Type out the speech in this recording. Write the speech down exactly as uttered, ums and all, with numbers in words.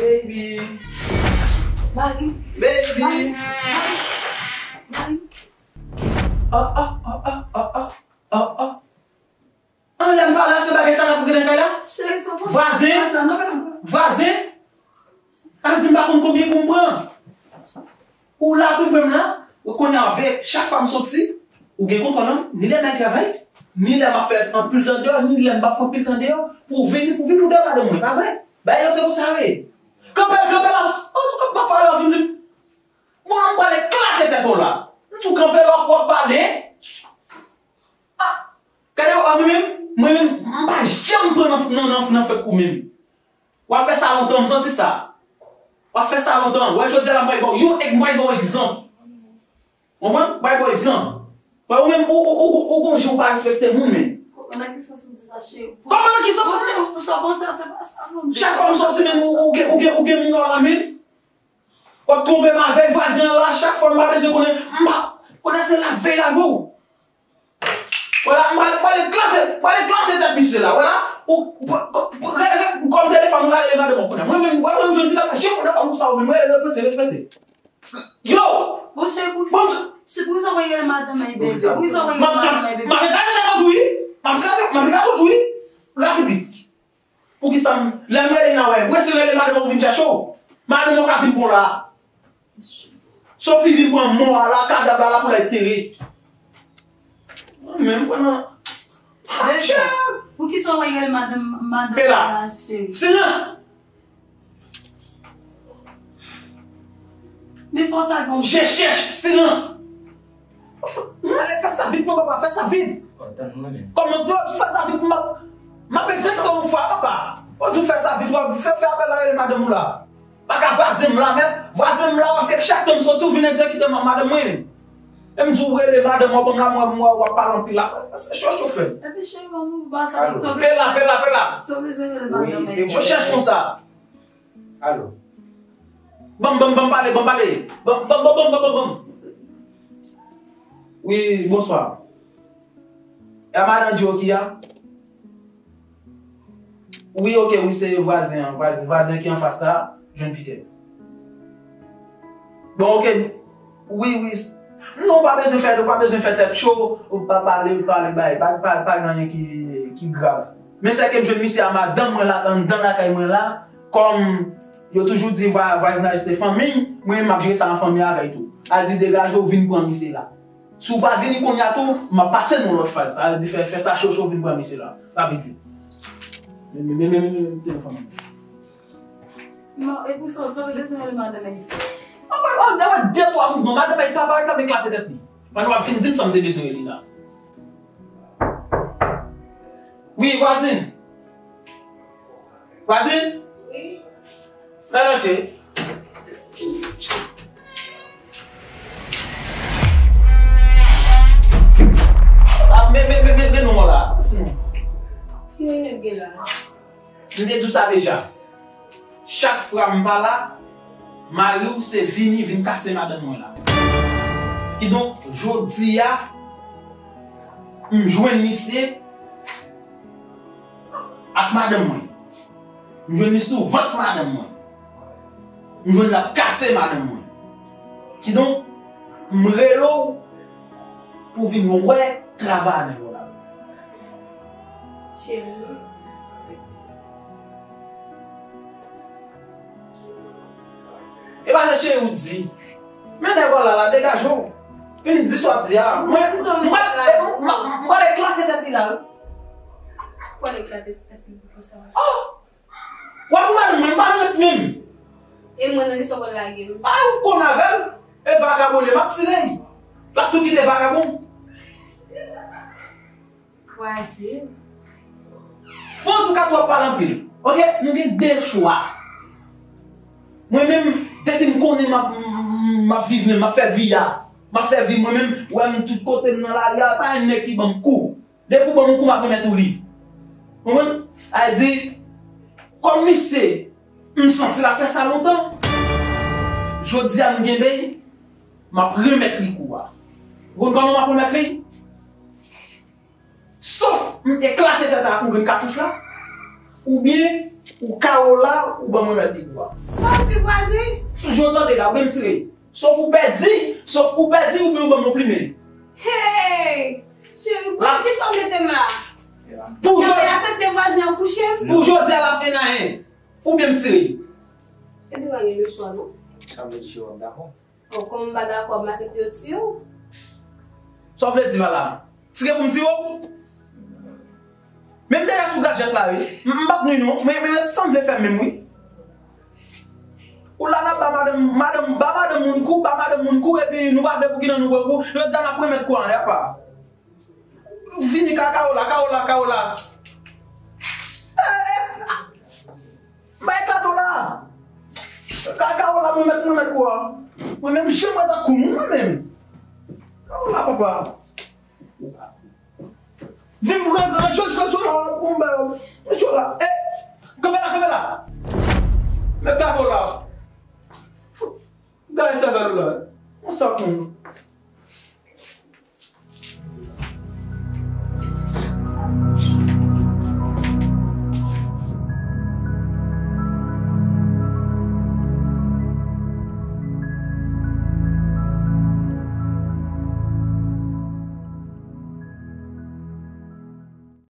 Baby. Mari. Baby. Mari. Mari. Mari. Oh, oh, oh, oh, oh, oh, oh, oh. Anlè m pale, se bagay sa k ap rive nan kay la? Cheri, sa pa... Vwazen? Sa non, non. Vwazen? Al di m pa konn konbyen kou m pran. Ou la tou, pran m la. Ou konnen avèk chak fwa m soti, ou gen kontwòl an, ni lè m al travay, ni lè m ap fè anpil tan deyò, ni lè m pa fè anpil tan deyò, pou w vini, pou w vin ou dèyè madanm mwen, pa vre? Bagay yo se konsa ye. Kanpe l, kanpe l la. An tou ka, m ap pale, w ap vin di m, bon, m pral eklate tèt ou la. M di w kanpe l, w ap, w ap pale. Ah, gade, w ap, mwen menm, mwen menm, m pa janm pran nan, nan, nan, nan fèk ou menm. W ap fè sa lontan, m santi sa. W ap fè sa lontan. Wè, jodi a la, m pral ba w yon, m pral ba w egzanp. Konprann? M pral ba w egzanp. Wè, ou menm, ou, ou, ou, ou, ou gon jan ou pa respekte moun, men. Kòman, nan ki sans ou di sa, cheri? Kòman, nan ki sans ou di? Ou sa panse a, se pa sa, non. Chak fwa m soti, menm, ou, ou gen, ou gen, ou gen moun la, menm. W ap twonpe m avèk vwazen an la, chak fwa m pa bezwen konnen, m pa konnen se lavèy, lavèy. Vwala, m pral, m pral eklate, m pral eklate tèt misye la. Vwala, ou, ou, ou, ou, rele, rele, kòm telefòn ou la, rele madanm ou kounye a. Mwen menm, mwen menm, jodi la, pa janm pran fanm konsa ou menm, rele, rele, prese, rele, prese. Yo! Bon, cheri, pou kisa, cheri, pou kisa w pa rele madanm nan, bebe? Pou kisa w pa rele madanm nan, bebe? M ap, m ap, m ap eklate tèt ou tou, wi. M ap eklate, m ap eklate ou tou, wi. Rapid, wi. Poukisa m, lè m rele nan wè, prese rele madanm ou vin chèche w. Madanm ou ka vin pran w la. Sophie vin pran mò a la, kadav la, la pou l entere. Mwen menm, mwen nan... Bebe, poukisa w pa rele madanm, madanm la, cheri? Silans! Men fò sa gon... Je cherche, silence. Mwen ale fè sa vit, non, papa, fè sa vit. Kòman w di fè sa vit, m ap, m ap egzekite yon fwa, papa. Ou di fè sa vit, w ap fè, fè apèl la, rele madanm ou la. Pa ka vwazen m la, mèt. Vwazen m la, w ap fè chak tan m soti, ou vin egzekite ma-, madanm mwen. E m di w rele madanm w, ban m la, mwen, mwen, w ap pale anpil la. Se cho, cho, frè m. Epi cheri, ban nou ba sa vit, sa... Pela, pela, pela. Sa w bezwen rele madanm mwen. Yo chèch konsa. Alo. Ban m, ban m, ban m pale, ban m pale. Ban m, ban m, ban m, ban m, ban m, ban m. Wi, bonswa. E a madan Djo ki a? Wi, oke, wi, se vwazen an, vwazen, vwazen ki anfas la, jwenn Pitè. Bon, oke. Wi, wi. Non, ou pa bezwen fè, ou pa bezwen fè tèt cho, ou pa pale, pale bay, pa, pa, pa gen anyen ki, ki grav. Men sèke m jwenn misye a madanm mwen la, anndan lakay mwen la, kòm yo toujou di vwa-, vwazinaj se fanmi, mwen menm m ap jere sa an fanmi avè l tou. Al di degaje w vin pran misye la. Si w pa vini kounye a tou, m ap pase nan lòt faz. Sa vle di fè, fè sa cho cho vin pran misye la. Rapid vit. Men, men, men, men, men, men telefòn nan. Non, e pou sa, sa w te bezwen rele madanm Mèy fè? An, mwen, mwen, mwen, de twa mouvman, madanm Mèy pa parèt la, m eklate tèt li. Pandan w ap fin di m sa m te bezwen rele la. Wi, vwazin. Vwazin? Wi. Mèt antre. A, men, men, men, men, men non la, sinon. Ki nèg gen la? M te di w sa deja. Chak fwa m pa la, mari w se vini, vin kase madanm mwen la. Kidonk, jodi a, m jwenn misye ak madanm mwen. M jwenn li sou vant madanm mwen. M jwenn l ap kase madanm mwen. Kidonk, m rele w pou w vin wè travay a nan yo la. Cheri. E pa se cheri w di. Men nèg w la la, degaje w. Fin di sa w ap di a. Mwen, mwen, mwen, mwen, mwen eklate tèt li la, wi. Mwen eklate tèt li pou sa. Oh! W ap pou madanm mwen, m pa nan rès menm. E mwen nan ki sa w pral lage m? A, ou konn avè l. E vakabon li, m ap tire l. L ap tou kite vakabon. Vwazin. Bon, antouka, twòp pale anpil. Oke, nou gen de chwa. Mwen menm, depi m konnen m ap, m ap viv menm, m ap fè vi a. M ap fè vi mwen menm, wè m tout kote m nan lari a, pa gen nèg ki ban m kou. Depi w ban m kou, m ap remèt ou li. Konprann? Sa vle di, kòm misye, m santi l ap fè sa lontan. Jodi a, m kenbe l, m ap remèt li kou a. Ou konn kòman m ap remèt li? Sof m eklate tèt ak yon grenn katouch la, oubyen Ou Kawola, ou ban mwen mèt li pou a. Sòti vwazen. Toujou tande la, ou byen tire. Sof ou pèdi, sof ou pèdi, oubyen ou ban mwen plimen. Hey! Cheri, pou kisa w mete m la? Pou jodi a, se te vwazen an kouche m. Pou jodi a, l ap enayen. Ou byen tire. Epi pa gen lechwa, non? Sa vle di cheri w ap dakò? Bon, kòm m pa dakò, m aksepte yo tiye w. Sa w vle di, Vala? Tire pou m tiye w? Men m deja sou gadjèt la, wi. M, m p ap nwi, non. Mwen, mwen, mwen, sa m vle fè menm, wi. Ou la, n ap ba madanm, madanm, ba madanm moun kou, ba madanm moun kou, epi nou pa vle pou ki nan nou pran kou. Jodi a, n ap remèt kou a, y a pa. Vini ka Kawola, Kawola, Kawola. Eh, eh, ah. M bay eklate w la. Ka Kawola, mwen mèt, mwen mèt kou a. Mwen menm, janm wè ta kou moun, mwen menm. Kawola, papa. Vin pran gran jò, jò, jò la, pou m bay w. Jò la. Eh, kanpe la, kanpe la. Mèt Kawola. Gade sèvèl ou la. Yon sa pou mwen.